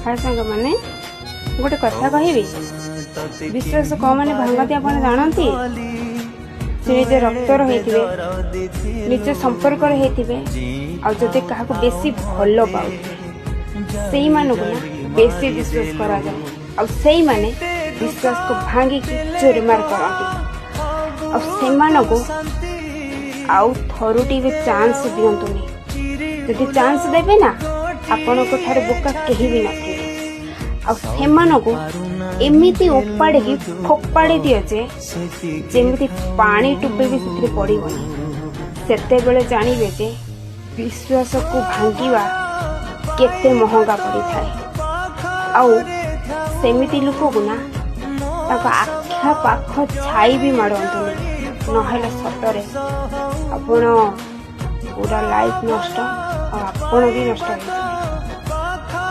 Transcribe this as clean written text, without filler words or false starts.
ହାଏ ସାଙ୍ଗମାନେ, ଗୋଟେ କଥା କହିବି। ବିଶ୍ୱାସ କେଉଁମାନେ ଭାଙ୍ଗନ୍ତି ଆପଣ ଜାଣନ୍ତି? ସେ ନିଜ ରକ୍ତର ହେଇଥିବେ, ନିଜ ସମ୍ପର୍କର ହେଇଥିବେ, ଆଉ ଯଦି କାହାକୁ ବେଶୀ ଭଲ ପାଉଥିବେ, ସେଇମାନଙ୍କୁ ନା ବେଶୀ ବିଶ୍ୱାସ କରାଯାଏ। ଆଉ ସେଇମାନେ ବିଶ୍ୱାସକୁ ଭାଙ୍ଗିକି ଚୁରମାର କରନ୍ତି। ଆଉ ସେମାନଙ୍କୁ ଆଉ ଥରୁଟି ବି ଚାନ୍ସ ଦିଅନ୍ତୁନି। ଯଦି ଚାନ୍ସ ଦେବେ ନା, ଆପଣଙ୍କ ଠାରୁ ବୋକା କେହି ବି ନଥିବେ। ଆଉ ସେମାନଙ୍କୁ ଏମିତି ଓପାଡ଼ିକି ଫୋପାଡ଼ି ଦିଅ ଯେ ଯେମିତି ପାଣି ଟୋପେ ବି ସେଥିରେ ପଡ଼ିବନି। ସେତେବେଳେ ଜାଣିବେ ଯେ ବିଶ୍ୱାସକୁ ଭାଙ୍ଗିବା କେତେ ମହଙ୍ଗା ପଡ଼ିଥାଏ। ଆଉ ସେମିତି ଲୋକକୁ ନା ତାଙ୍କ ଆଖ ପାଖ ଛାଇ ବି ମାଡ଼ନ୍ତୁନି, ନହେଲେ ସତରେ ଆପଣ ପୁରା ଲାଇଫ୍ ନଷ୍ଟ ଆଉ ଆପଣ ବି ନଷ୍ଟ ହେଇଯିବେ।